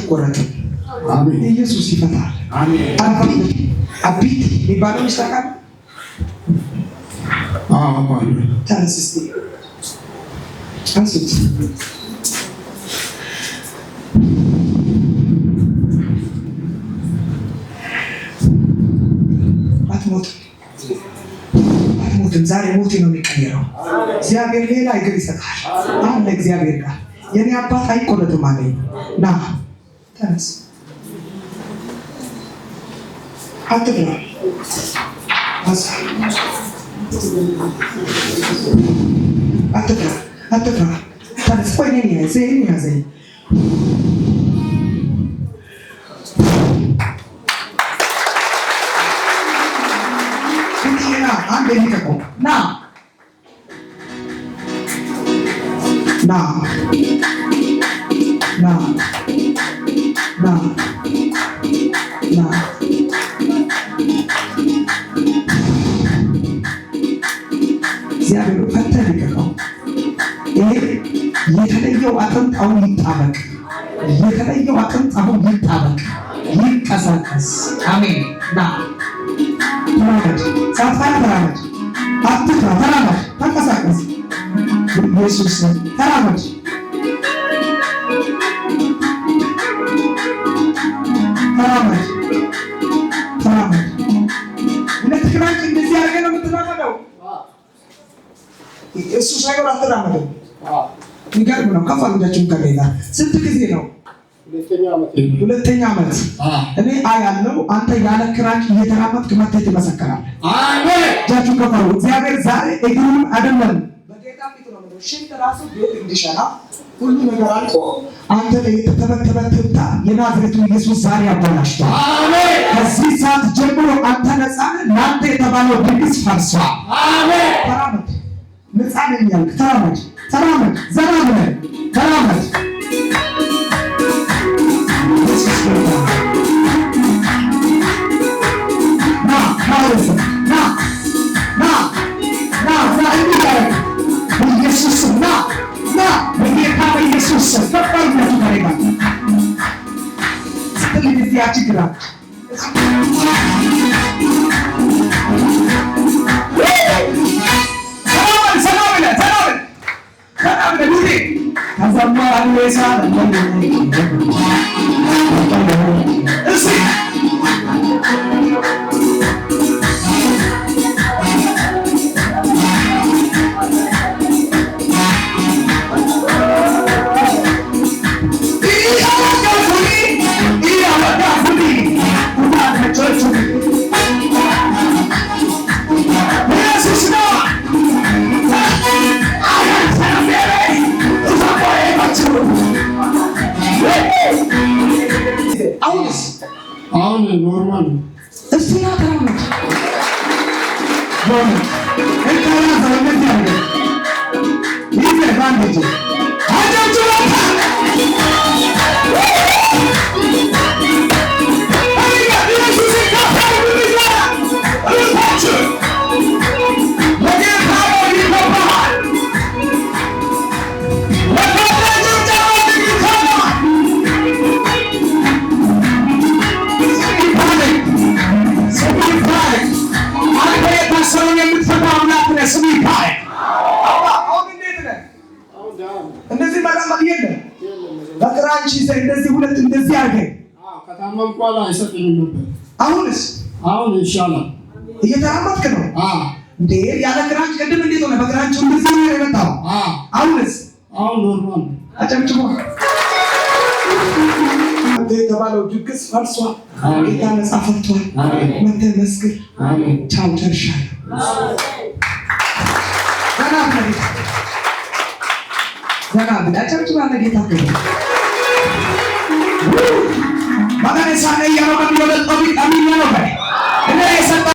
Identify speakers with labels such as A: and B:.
A: አትቆረጥም።
B: አሜን።
A: ኢየሱስ ይፈታል።
B: አሜን።
A: አቢት የሚባለው ይስታቃል።
B: አዎ፣ አውቀዋለሁ።
A: ተነስ እስቲ አንሱት። አትሞትም፣ አትሞትም። ዛሬ ሞቴ ነው የሚቀየረው። እግዚአብሔር ሌላ እግር ይሰጣል። አለ እግዚአብሔር ጋር የኔ አባት አይቆረጥም አለኝ። ና ተነስ፣ አትፍራ። አንሳ። አትፍራ፣ አትፍራ። ተነስ። ቆይ እኔን ያዘኝ፣ እኔን ያዘኝ። ና አንድ የሚቀቀው ና ና ና ና ና። እግዚአብሔር ፈተህ ልቀቀው። ይሄ የተለየው አጥንት አሁን ይጣበቅ። የተለየው አጥንት አሁን ይጣበቅ፣ ይንቀሳቀስ። አሜን። ና ተራመድ፣ ሳትፈራ ተራመድ፣ አትፍራ፣ ተራመድ፣ ተንቀሳቀስ። ኢየሱስ ተራመድ። ተራመድ፣ ተራመድ። ሁለት ክራንች እንደዚህ አድርገህ ነው የምትራመደው። እሱ ሳይሆን አትራመድም። የሚገርም ነው። ከፍ አድርጋችሁም ከሌላ ስንት ጊዜ ነው?
B: ሁለተኛ ዓመቴ ነው።
A: ሁለተኛ ዓመት።
B: አዎ።
A: እኔ አያለው አንተ ያለ ክራንች እየተራመድክ መጥተህ ትመሰክራለህ።
B: አሜን።
A: እጃችሁ ከፍ አድርጉ። እግዚአብሔር ዛሬ እግሩን አይደለም በጌታ ፊት ነው የምለው፣ ሽንት ራሱ ቤት እንዲሸና ሁሉ ነገር አልቆ አንተ ላይ የተተበተበ ትብታ የናዝሬቱ ኢየሱስ ዛሬ አበላሽቷል።
B: አሜን።
A: ከዚህ ሰዓት ጀምሮ አንተ ነፃ ነህ። ለአንተ የተባለው ድግስ ፈርሷል።
B: አሜን።
A: ተራመድ፣ ነፃ ነኝ ያልክ ተራመድ፣ ተራመድ፣ ዘና ብለህ ተራመድ። ኢየሱስ ጌታ ነው። ና ና ወደዚህ፣ ና ና ና ና፣ እንዲህ ያደርግ በኢየሱስ ስም ና ና፣ በጌታ በኢየሱስ ስም ከፍ አድርጋችሁ ከእኔ ጋር ስትል ጊዜ ያቺ ግራ ሰላም ሰላም ብለህ ሰላም ሰላም ብለህ ሉቴ ከዘማሪ ሳ እስኪ አሁንስ
B: አሁን normal ነው።
A: እስቲ ና ተራመድ። እንካያ ሰውነት ያለ ይዘህ በአንድ እጅ አጨብጭባ። ለጌታ ነው ይገባሃል። ለጌታ ጭብጨባ ይባረክ። ስሙ ይባረክ። አንተ የታሰረውን የምትፈታ አምላክ ነህ። ስሙ ይባረክ። አባ አሁን እንዴት ነህ?
B: አሁን ደህና ነው።
A: እንደዚህ መራመድ የለም።
B: የለም መጀመሪያ።
A: በክራንች ይዘህ እንደዚህ ሁለት እንደዚህ አድርገህ
B: አዎ፣ ከታመምኩ በኋላ አይሰጠኝም ነበር።
A: አሁንስ
B: አሁን ይሻላል።
A: እየተራመድክ ነው
B: አዎ።
A: እንዴ? ያለ ክራንች ቅድም እንዴት ሆነ? በክራንች እንደዚህ ነው የመጣው።
B: አዎ።
A: አሁንስ
B: አሁን normal ነው።
A: አጨብጭቦ አንተ የተባለው ድግስ ፈርሷል።
B: አሜን።
A: ጌታ ነፃ ፈቷል።
B: አሜን።
A: መተህ መስክር።
B: አሜን።
A: ቻው፣ ጨርሻለሁ። ዘና ብለህ ዘና ብለህ አጨብጭባ ለጌታ ክብር። Magane sana yaro kan yola tobi kami yaro kan. Ini